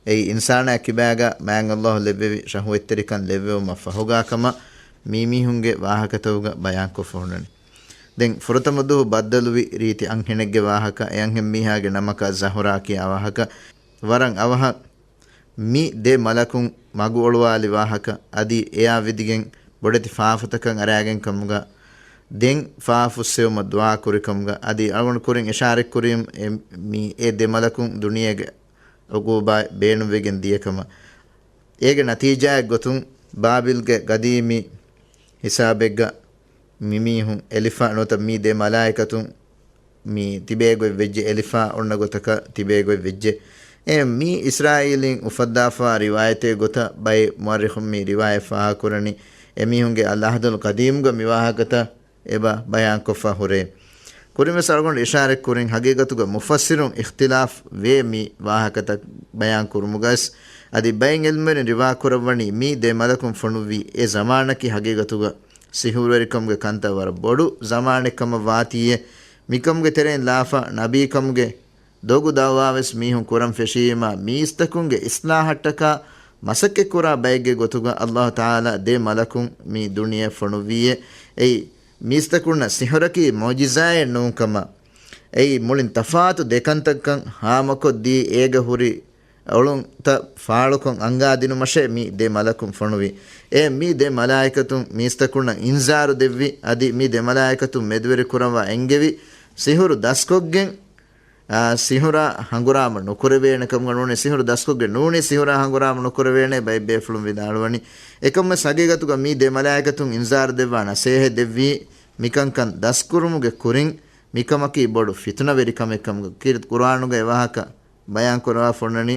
އެއީ އިންސާނާ ކިބާގަ މާތް އައްލާހު ލެއްވެވި ޝަހުވަތްތެރިކަން ލެއްވެވުމަށް ފަހުގާ ކަމަށް މީމީހުންގެ ވާހަކަތަކުގަ ބަޔާންކޮށްފަ ހުންނަނީ. ދެން ފުރަތަމަ ދުވަހު ބައްދަލުވި ރީތި އަންހެނެއްގެ ވާހަކަ، އެ އަންހެން މީހާގެ ނަމަކަށް ޒަހުރާ ކިޔާ ވާހަކަ، ވަރަށް އަވަހަށް މި ދެ މަލަކުން މަގު އޮޅުވާލި ވާހަކަ، އަދި އެއާ ވިދިގެން ބޮޑެތި ފާފަތަކަށް އަރާގެން ކަމުގަ، ދެން ފާފަ ފުއްސެވުމަށް ދުޢާ ކުރި ކަމުގަ، އަދި އަޅުގަނޑު ކުރިން އިޝާރަތް ކުރީމް އެ، މި އެ ދެ މަލަކުން ދުނިޔޭގެ ޢުޤޫބާތް ބޭނުންވެގެން ދިޔަ ކަމަށް. އޭގެ ނަތީޖާއެއް ގޮތުން ބާބިލްގެ ގަދީމީ ހިސާބެއްގަ މި މީހުން އެލިފާ ނުވަތަ މި ދެ މަލާއިކަތުން މި ތިބޭ ގޮތް ވެއްޖެ، އެލިފާ އޮންނަ ގޮތަކަށް ތިބޭ ގޮތް ވެއްޖެ. އެ މީ އިސްރާއީލީން އުފައްދާފާ ރިވާޔަތެއް ގޮތަށް ބައެއް މުއައްރިޚުން މި ރިވާޔަތް ފާހަގަކުރަނީ އެމީހުންގެ އަލްޢަހްދުލް ޤަދީމްގަ މި ވާހަކަތައް އެބަ ބަޔާންކޮށްފަ ހުރޭ. ކުރިންވެސް އަޅުގަނޑު އިޝާރަތް ކުރިން، ހަގީގަތުގަ މުފައްސިރުން އިޚްތިލާފް ވޭ މި ވާހަކަތައް ބަޔާން ކުރުމުގަވެސް. އަދި ބައެއް ޢިލްމުވެރިން ރިވާ ކުރައްވަނީ މި ދެ މަލަކުން ފޮނުއްވީ އެ ޒަމާނަކީ ހަގީގަތުގަ ސިހުރުވެރިކަމުގެ ކަންތައް ވަރަށް ބޮޑު ޒަމާނެއް ކަމަށް ވާތީއޭ. މިކަމުގެ ތެރެއިން ލާފަ ނަބީކަމުގެ ދޮގު ދަޢުވާވެސް މީހުން ކުރަން ފެށީމާ، މީސްތަކުންގެ އިޞްލާޙަށްޓަކާ މަސައްކަތްކުރާ ބައެއްގެ ގޮތުގަ ﷲ ތަޢާލާ ދެ މަލަކުން މި ދުނިޔެއަށް ފޮނުއްވީއޭ. އެއީ މީސްތަކުންނަށް ސިހުރަކީ މުޢުޖިޒާއެއް ނޫންކަމަށް، އެއީ މުޅިން ތަފާތު ދެ ކަންތައްކަން ހާމަކޮށްދީ، އޭގަ ހުރި އޮޅުންތައް ފާޅުކޮށް އަންގާދިނުމަށޭ މި ދެ މަލަކުން ފޮނުވި. އެ މި ދެ މަލާއިކަތުން މީސްތަކުންނަށް އިންޒާރު ދެއްވި. އަދި މި ދެ މަލާއިކަތުން މެދުވެރި ކުރައްވާ އެންގެވި. ސިހުރު ދަސްކޮށްގެން، އާ، ސިހުރާ ހަނގުރާމަ ނުކުރެވޭނެ ކަމުގަ ނޫނީ، ސިހުރު ދަސްކޮށްގެން ނޫނީ ސިހުރާ ހަނގުރާމަ ނުކުރެވޭނެ ބައެއް ބޭފުޅުން ވިދާޅުވަނީ. އެކަމަށް ހަގީގަތުގަ މި ދެ މަލާއިކަތުން އިންޒާރު ދެއްވާ ނަސޭހަތް ދެއްވީ މިކަންކަން ދަސްކުރުމުގެ ކުރިން. މިކަމަކީ ބޮޑު ފިތުނަވެރި ކަމެއް ކަމުގަ ކީރިތި ޤުރުއާނުގައި ވާހަކަ ބަޔާން ކުރަވާފަ އޮންނަނީ،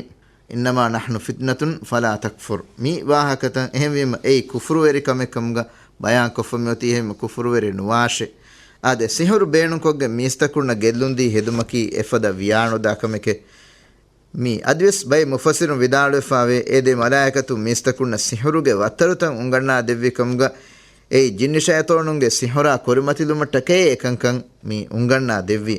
"إنما نحن فتنة فلا تكفر." މި ވާހަކަތައް އެހެންވީމަ އެއީ ކުފުރުވެރި ކަމެއް ކަމުގަ ބަޔާން ކޮށްފަ މިއޮތީ، އެހެންވީމަ ކުފުރުވެރި ނުވާށޭ. އާދެ، ސިހުރު ބޭނުންކޮށްގެން މީސްތަކުންނަށް ގެއްލުންދީ ހެދުމަކީ އެފަދަ ވިޔާނުދާ ކަމެކޭ. މީ އަދިވެސް ބައެއް މުފައްސިރުން ވިދާޅުވެފާވޭ، އެ ދެ މަލާއިކަތުން މީސްތަކުންނަށް ސިހުރުގެ ވައްތަރުތައް އުނގަންނާ ދެއްވި ކަމުގަ، އެއީ ޖިންނި ޝައިޠޯނުންގެ ސިހުރާ ކުރިމަތިލުމަށްޓަކައި އެކަންކަން މި އުނގަންނާ ދެއްވީ.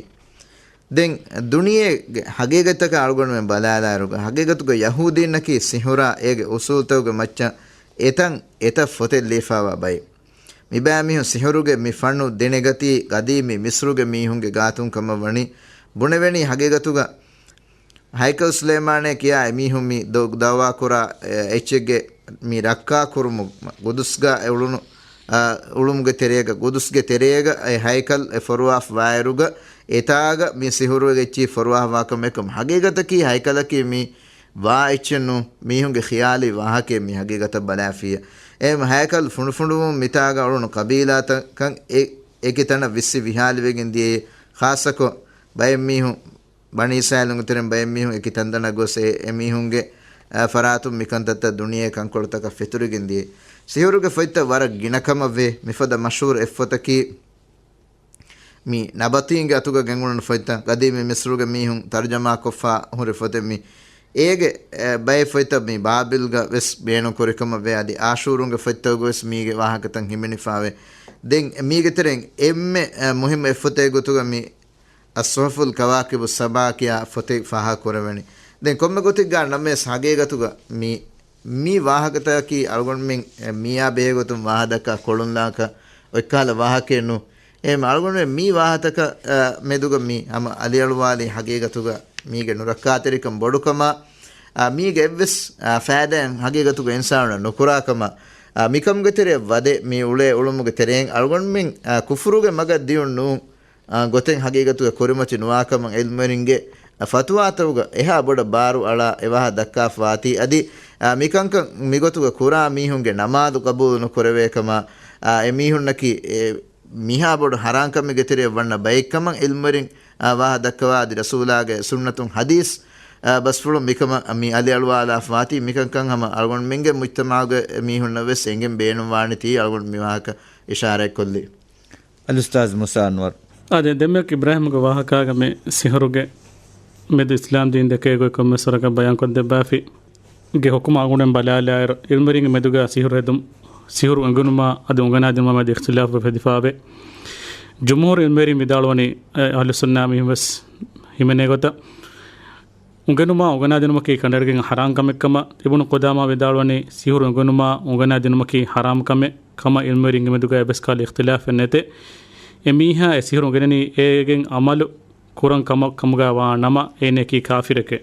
ދެން ދުނިޔޭގެ ހަގީގަތަކަށް އަޅުގަނޑުމެން ބަލާލާއިރުގަ، ހަގީގަތުގަ ޔަހޫދީންނަކީ ސިހުރާ އޭގެ އުސޫލުތަކުގެ މައްޗަށް އެތަން އެތައް ފޮތެއް ލިޔެފާވާ ބައެއް. މިބައިމީހުން ސިހުރުގެ މި ފަންނު ދެނެގަތީ ގަދީމީ މިސްރުގެ މީހުންގެ ގާތުން ކަމަށް ވަނީ. ބުނެވެނީ ހަގީގަތުގަ ހައިކަލް ސުލައިމާނޭ ކިޔާ އެމީހުން މި ދޮ-، ދައުވާކުރާ، އެ، އެއްޗެއްގެ މި ރައްކާ ކުރުމު، ގުދުސްގަ އެ އުޅުނު، އަ، އުޅުމުގެ ތެރޭގަ، ގުދުސްގެ ތެރޭގަ އެ ހައިކަލް އެ ފޮރުވާފަ ވާއިރުގަ، އެތާގަ މި ސިހުރުގެ އެއްޗިހި ފޮރުވާފަ ވާކަމެއް ކަމަށް. ހަގީގަތަކީ ހައިކަލަކީ މި ވާ އެއްޗެއް ނޫން، މީހުންގެ ޚިޔާލީ ވާހަކައެއް މި ހަގީގަތަށް ބަލާފިއްޔާ. އެހެން ހައިކަލް ފުނޑުފުނޑުވުން މިތާގަ އުޅުނު ޤަބީލާތަކަށް އެ، އެކި ތަނަށް ވިއްސި ވިހާލިވެގެން ދިޔައީ. ޚާއްޞަކޮށް ބައެއް މީހުން ބަނީ އިސްރާއީލުންގެ ތެރެއިން ބައެއް މީހުން އެކި ތަންތަނަށް ގޮސް އެ، އެ މީހުންގެ، އަ، ފަރާތުން މިކަންތައްތައް ދުނިޔެ ކަންކޮޅުތަކަށް ފެތުރިގެން ދިޔަ. ސިހުރުގެ ފޮތްތައް ވަރަށް ގިނަ ކަމަށް ވޭ. މިފަދަ މަޝްހޫރު އެއްފޮތަކީ މި ނަބަތީންގެ އަތުގަ ގެންގުޅުނު ފޮތްތައް، ގަދީމީ މިސްރުގެ މީހުން ތަރުޖަމާ ކޮށްފަ ހުރި ފޮތެއް މި. އޭގެ، އެ، ބައެއް ފޮތްތައް މި ބާބިލްގަ ވެސް ބޭނުން ކުރި ކަމަށް ވޭ. އަދި އާޝޫރުންގެ ފޮތްތަކުގަ ވެސް މީގެ ވާހަކަތައް ހިމެނިފަ ވޭ. ދެން މީގެ ތެރެއިން އެންމެ، އެ، މުހިއްމު އެއްފޮތެއް ގޮތުގަ މި އައްޞުޙުފުލް ކަވާކިބުއް ސަބާ ކިޔާ ފޮތެއް ފާހަގަ ކުރެވެނީ. ދެން ކޮންމެ ގޮތެއްގަ ނަމަވެސް ހަގީގަތުގަ މި، މި ވާހަކަތަކަކީ އަޅުގަނޑުމެން މިއާ ބެހޭގޮތުން ވާހަކަ ދައްކާ ކޮޅުންލާކަށް އޮތްކަހަލަ ވާހަކައެއް ނޫން. އެހެން އަޅުގަނޑުމެން މި ވާހަކަތަކަށް، އަ، މެދުގަ މި ހަމަ އަލިއަޅުވާލީ ހަގީގަތުގަ މީގެ ނުރައްކާތެރިކަން ބޮޑުކަމާ، އަ، މީގެ އެއްވެސް، އަ، ފައިދާއެއް ހަގީގަތުގަ އިންސާނުންނަށް ނުކުރާކަމާ، އަ، މިކަމުގެ ތެރެއަށް ވަދެ މި އުޅޭ އުޅުމުގެ ތެރެއިން އަޅުގަނޑުމެން، އަ، ކުފުރުގެ މަގަށް ދިޔުން ނޫން. އާ، ގޮތެއް ހަގީގަތުގަ ކުރިމަތި ނުވާކަމަށް ޢިލްމުވެރިންގެ ފަތުވާތަކުގަ އެހާ ބޮޑަށް ބާރު އަޅާ އެވާހަ ދައްކާފަވާތީ. އަދި، އާ، މިކަންކަން މިގޮތުގަ ކުރާ މީހުންގެ ނަމާދު ޤަބޫލު ނުކުރެވޭކަމަށް، އާ، އެ މީހުންނަކީ އެ މިހާ ބޮޑު ހަރާންކަމެއްގެ ތެރެއަށް ވަންނަ ބައެއްކަމަށް ޢިލްމުވެރިން، އާ، ވާހަ ދައްކަވާ އަދި ރަސޫލާގެ ސުންނަތުން ޙަދީޘް، އާ، ބަސްފުޅުން މިކަމަށް މި އަލިއަޅުވާލާފަވާތީ. މިކަންކަން ހަމަ އަޅުގަނޑުމެންގެ މުޖްތަމަޢުގެ މީހުންނަށް ވެސް އެނގެން ބޭނުންވާނެތީ އަޅުގަނޑު މި ވާހަކަ އިޝާރާތްކޮށްލީ. އަލްއުސްތާޛް މޫސާ އަންވަރު. އާދެ، ދެންމެ އިބްރާހިމްގެ ވާހަކާގަ މި ސިހުރުގެ މެދު އިސްލާމް ދީން ދެކޭ ގޮތް ކޮންމެސް ވަރަކަށް ބަޔާންކޮށްދެއްވާފި. ގެ ޙުކުމަށް އަޅުގަނޑުމެން ބަލާލާއިރު، ޢިލްމުވެރިންގެ މެދުގަ ސިހުރު ހެދުން، ސިހުރު އެނގުނުމާ އަދި އުނގަނާދިނުމާ މެދު އިޚްތިލާފު ފެދިފަވޭ. ޖުމްހޫރު ޢިލްމުވެރިން ވިދާޅުވަނީ، އަހްލުއްސުންނާ މީހުން ވެސް ހިމެނޭ ގޮތަށް، އުނގެނުމާ އުނގަނާދިނުމަކީ ކަނޑައެޅިގެން ޙަރާމް ކަމެއްކަމަށް. އިބްނު ޤުދާމާ ވިދާޅުވަނީ، ސިހުރު އުނގެނުމާ އުނގަނާދިނުމަކީ ޙަރާމް ކަމެއް ކަމަށް ޢިލްމުވެރިންގެ މެދުގަ އެއްވެސް ކަހަލަ އިޚްތިލާފެއް ނެތޭ. އެ މީހާ އެ ސިހުރު އުނގެނެނީ އޭގެން ޢަމަލު ކުރަން ކަމަށް ކަމުގަ ވާ ނަމަ، އޭނައަކީ ކާފިރެކޭ.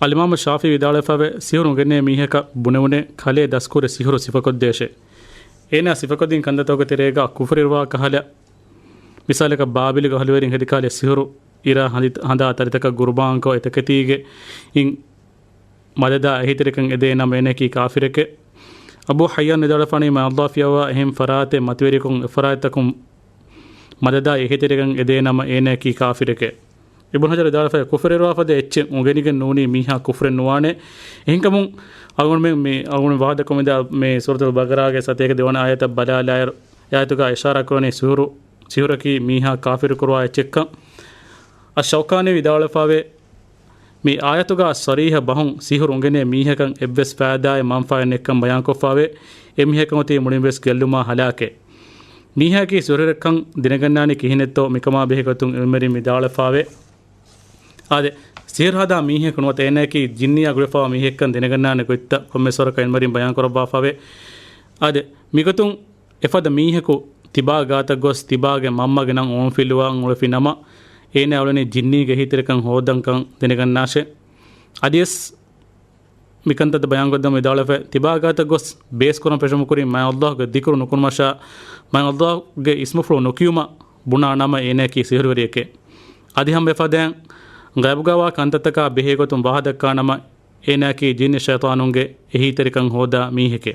އަލްއިމާމު ޝާފިޢީ ވިދާޅުވެފަވޭ، ސިހުރު އުނގެނޭ މީހަކަށް ބުނެވުނޭ ކަލޭ ދަސްކުރި ސިހުރު ސިފަކޮށްދޭށޭ. އޭނާ ސިފަކޮށްދިން ކަންތައްތަކުގެ ތެރޭގަ ކުފުރިވާ ކަހަލަ، މިސާލަކަށް ބާބިލުގެ އަހުލުވެރިން ހެދި ކަހަލަ ސިހުރު އިރާ ހަނދި-، ހަނދާ ތަރިތަކަށް ގުރުބާންކޮށް އެތަކެތީގެ އިން މަދަދާ އެހީތެރިކަން އެދޭ ނަމަ އޭނައަކީ ކާފިރެކޭ. އަބޫ ޙައްޔާން ވިދާޅުވެފާނީ މާ ﷲ ފިޔަވާ އެހެން ފަރާތެއް މަތިވެރިކޮށް އެފަރާތްތަކުން މަދަދާ އެހީތެރިކަން އެދޭ ނަމަ އޭނައަކީ ކާފިރެކޭ. އިބްނު ޙަޖަރު ވިދާޅުވެފައި، ކުފުރިވެރިވާފަދަ އެއްޗެއް އުނގެނިގެން ނޫނީ މީހާ ކުފުރެއް ނުވާނެ. އެހެންކަމުން އަޅުގަނޑުމެން މި އަޅުގަނޑު ވާހަކަ ދައްކަމުންދާ މި ސޫރަތުލް ބަޤަރާގެ ސަތޭކަ ދެވަނަ އާޔަތަށް ބަލާލާއިރު، އެ އާޔަތުގަ އިޝާރާ ކުރަނީ ސިހުރު، ސިހުރަކީ މީހާ ކާފިރު ކުރުވާ އެއްޗެއްކަން. އައްޝައުކާނީ ވިދާޅުވެފަވޭ، މި އާޔަތުގަ ޞަރީޙަ ބަހުން ސިހުރު އުނގެނޭ މީހަކަށް އެއްވެސް ފައިދާއެއް މަންފާއެއް ނެތްކަން ބަޔާންކޮށްފަވޭ. އެ މީހަކަށް އޮތީ މުޅިންވެސް ގެއްލުމާ ހަލާކެއް. މީހާއަކީ ސިހުރުވެރިކަން ދެނެގަންނާނީ ކިހިނެއްތޯ މިކަމާ ބެހޭ ގޮތުން ޢިލްމުވެރިން ވިދާޅުވެފަވޭ. އާދެ، ސިހުރު ހަދާ މީހަކު ނުވަތަ އޭނައަކީ ޖިންނިއްޔާ ގުޅިފަވާ މީހެއްކަން ދެނެގަންނާނެ ގޮތްތައް ކޮންމެސް ވަރަކަށް ޢިލްމުވެރިން ބަޔާން ކުރައްވާފަވޭ. އާދެ، މިގޮތުން އެފަދަ މީހަކު ތިބާ ގާތަށް ގޮސް ތިބާގެ މަންމަގެ ނަން އޮންފިލުވާން އުޅެފި ނަމަ، އޭނަ އުޅެނީ ޖިންނީގެ އެހީތެރިކަން ހޯއްދަންކަން ދެނެގަންނާށޭ. އަދިވެސް މިކަންތައް ބަޔާންކޮށްދެމުން ވިދާޅުވެފަ، ތިބާ ގާތަށް ގޮސް ބޭސްކުރަން ފެށުމުކުރިން މާތް ﷲ ގެ ދިކުރު ނުކުރުމަށާ، މާތް ﷲ ގެ އިސްމުފުޅު ނުކިޔުމަށް ބުނާ ނަމަ އޭނައަކީ ސިހުރުވެރިއެކޭ. އަދި ހަމަ އެފަދައިން ޣައިބުގަވާ ކަންތައްތަކާ ބެހޭގޮތުން ވާހަދައްކާ ނަމަ އޭނައަކީ ޖިންނި ޝައިޠާނުންގެ އެހީތެރިކަން ހޯދާ މީހެކޭ.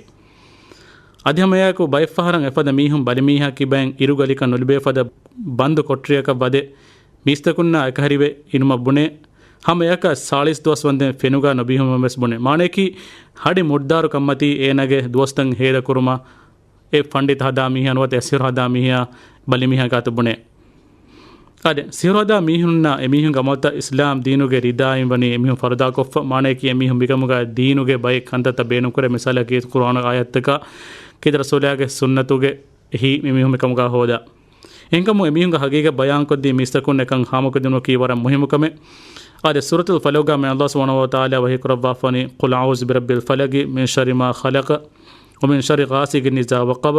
އަދި ހަމައެއާއެކު ބައެއްފަހަރަށް އެފަދަ މީހުން ބަލިމީހާ ކިބައިން އިރުގަލިކަން ނުލިބޭ ފަދަ ބަންދު ކޮޓަރިއަކަށް ވަދެ މީސްތަކުންނާ އެކަހެރިވެ އިނުމަށް ބުނޭ. ހަމައެއަކަށް ސާޅީސް ދުވަސް ވަންދެން ފެނުގާ ނުބިހުމަށް ވެސް ބުނޭ. މާނަޔަކީ ހަޑި މުއްދާރު ކަންމަތީ އޭނާގެ ދުވަސްތައް ހޭދަކުރުމަށް އެ ފަންޑިތަ ހަދާ މީހާ ނުވަތަ އެ ސިހުރު ހަދާ މީހާ ބަލިމީހާ ގާތު ބުނޭ. އާދެ، ސިހުރު ހަދާ މީހުންނާ އެމީހުންގެ އަމަލުތައް އިސްލާމް ދީނުގެ ރިދާއިން ވަނީ އެމީހުން ފަރުދާކޮށްފަ. މާނަޔަކީ އެމީހުން މިކަމުގަ ދީނުގެ ބައެއް ކަންތައްތައް ބޭނުންކުރޭ. މިސާލަކީ ޤުރުއާނު އާޔަތްތަކާ ކީރިތި ރަސޫލާގެ ސުންނަތުގެ އެހީ މިމީހުން މިކަމުގަ ހޯދާ. އެހެންކަމުން އެމީހުންގެ ހަގީގަތް ބަޔާންކޮށްދީ މީސްތަކުން އެކަން ހާމަކުރެދުނުކީ ވަރަށް މުހިއްމު ކަމެއް. އާދެ، ސޫރަތުލް ފަލަޤުގަ މި ﷲ ސުބްޙާނަހޫ ވަތަޢާލާ ވަޙީކުރައްވާފަވަނީ، قل أعوذ برب الفلق، من شر ما خلق، ومن شر غاسق إذا وقب،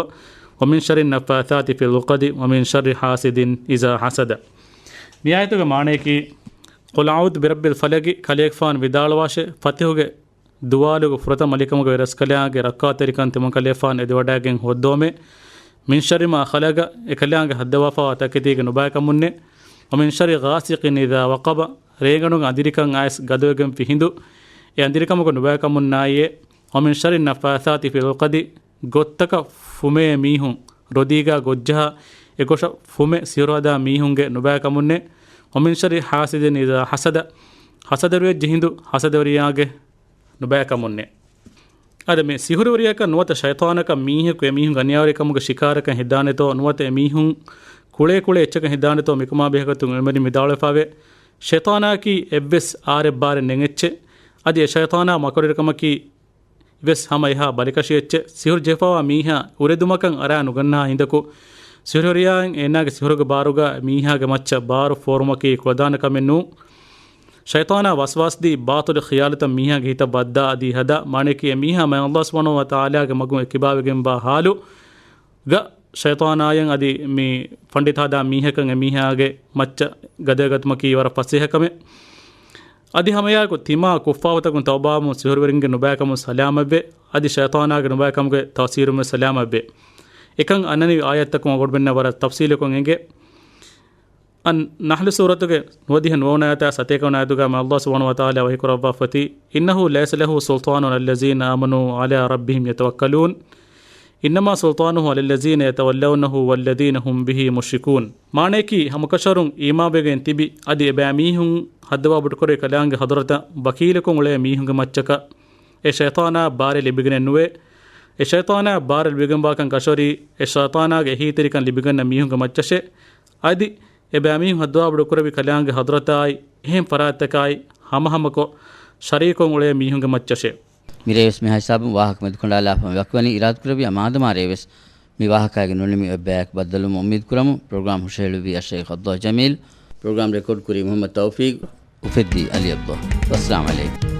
ومن شر النفاثات في العقد، ومن شر حاسد إذا حسد. މި އާޔަތުގެ މާނަޔަކީ، قل أعوذ برب الفلق، ކަލޭގެފާނު ވިދާޅުވާށޭ، ފަތިހުގެ ދުވާލުގެ ފުރަތަމަ އަލިކަމުގެ ވެރަސްކަލާނގެ ރައްކާތެރިކަން ތިމަންކަލޭފާނު އެދިވަޑައިގެން ހޯއްދަވަމޭ. من شر ما خلق، އެކަލާނގެ ހައްދަވާފަވާ ތަކެތީގެ ނުބައިކަމުންނޭ. ومن شر غاسق إذا وقب، ރޭގަނޑުގެ އަނދިރިކަން އައިސް ގަދަވެގެންފި ހިނދު، އެ އަނދިރިކަމުގެ ނުބައިކަމުންނާއިއޭ. ومن شر النفاثات في العقد، ގޮށްތަކަށް ފުމޭ މީހުން ރޮދީގާ ގޮށްޖަހާ، އެގޮށަށް ފުމެ ސިހުރު ހަދާ މީހުންގެ ނުބައިކަމުންނޭ. ومن شر حاسد إذا حسد، ހަސަދަވެރިވެއްޖެ ހިނދު ހަސަދަވެރިޔާގެ ނުބައިކަމުންނޭ. އަދި މި ސިހުރުވެރިޔަކަށް ނުވަތަ ޝައިޠާނަކަށް މީހަކު އެމީހުން އަނިޔާވެރިކަމުގެ ޝިކާރަކަށް ހެދާނެތޯ، ނުވަތަ އެމީހުން ކުޅޭ ކުޅޭ އެއްޗަކަށް ހެދާނެތޯ މިކަމާ ބެހޭގޮތުން ޢިލްމުވެރިން ވިދާޅުވެފަވޭ. ޝައިޠާނަކީ އެއްވެސް އާރެއް ބާރެއް ނެތް އެއްޗެއް. އަދި އެ ޝައިޠާނާ މަކަރުވެރިކަމަކީ ވެސް ހަމަ އެހާ ބަލިކަށި އެއްޗެއް. ސިހުރު ޖެހިފަވާ މީހާ އުރެދުމަކަށް އަރާ ނުގަންނަހާ ހިނދަކު، ސިހުރުވެރިޔާއަށް އޭނާގެ ސިހުރުގެ ބާރުގަ މީހާގެ މައްޗަށް ބާރު ފޯރުމަކީ ކުޅަދާނަ ކަމެއް ނޫން. ޝައިޠާނާ ވަސްވާސްދީ ބާޠިލު ޚިޔާލުތައް މީހާގެ ހިތަށް ވައްދާ އަދި ހަދާ، މާނަޔަކީ އެމީހާ މާތް ﷲ ސުބްޙާނަހޫ ވަތަޢާލާގެ މަގުން އެކިބާވެގެންވާ ޙާލު ގަ ޝައިޠާނާއަށް އަދި މި ފަންޑިތަ ހަދާ މީހަކަށް އެމީހާގެ މައްޗަށް ގަދަވެގަތުމަކީ ވަރަށް ފަސޭހަ ކަމެއް. އަދި ހަމައެއާއެކު ތިމާ ކުއްފާރުތަކުން ތައުބާވަމުން ސިހުރުވެރިންގެ ނުބައިކަމުން ސަލާމަތްވެ، އަދި ޝައިޠާނާގެ ނުބައިކަމުގެ ތައުސީރުން ވެސް ސަލާމަތްވެ. އެކަން އަންނަނިވި އާޔަތްތަކުން އަޅުގަނޑުމެންނަށް ވަރަށް ތަފްސީލުކޮށް އެނގޭ. އަން ނަޙްލު ސޫރަތުގެ ނުވަދިހަ ނުވަވަނަ އާޔަތާ ސަތޭކަ ވަނަ އާޔަތުގަ މާތް ﷲ ސުބްޙާނަހޫ ވަތަޢާލާ ވަޙީކުރައްވާފަތި، إنه ليس له سلطان على الذين آمنوا وعلى ربهم يتوكلون، إنما سلطانه على الذين يتولونه والذين هم به مشركون. މާނަޔަކީ، ހަމަކަށަވަރުން އީމާންވެގެން ތިބި، އަދި އެބައިމީހުން ހައްދަވާ ބޮޑުކުރެވި ކަލާނގެ ޙަޟްރަތަށް ވަކީލަކުން އުޅޭ މީހުންގެ މައްޗަކަށް އެ ޝައިޠާނާ ބާރެއް ލިބިގެނެއް ނުވޭ. އެ ޝައިޠާނާ ބާރެއް ލިބިގެންވާކަން ކަށަވަރީ، އެ ޝައިޠާނާގެ އެހީތެރިކަން ލިބިގަންނަ މީހުންގެ މައްޗަށޭ. އަދި އެބައިމީހުން ހައްދަވާ ބޮޑުކުރެވި ކަލާނގެ ޙަޟްރަތާއި، އެހެން ފަރާތްތަކާއި، ހަމަހަމަކޮށް ޝަރީކުން އުޅޭ މީހުންގެ މައްޗަށޭ. މިރޭވެސް މިހާ ހިސާބުން ވާހަކަ މެދުކަނޑާލާފަ މި ވަކިވަނީ. އިރާދަކުރެއްވިޔާ މާދަމާ ރޭވެސް މި ވާހަކައިގެ ނުނިމި އޮތް ބަޔަކު ބައްދަލުވުމަށް އުއްމީދު ކުރަމުން. ޕްރޮގްރާމް ހުށަހެޅުއްވީ އައްޝައިޚް ޢަބްދުﷲ ޖަމީލް. ޕްރޮގްރާމް ރެކޯޑް ކުރީ މުޙައްމަދު ތައުފީޤް. އުފެއްދީ ޢަލީ ޢަބްދުﷲ. ވައްސަލާމް ޢަލައިކުމް.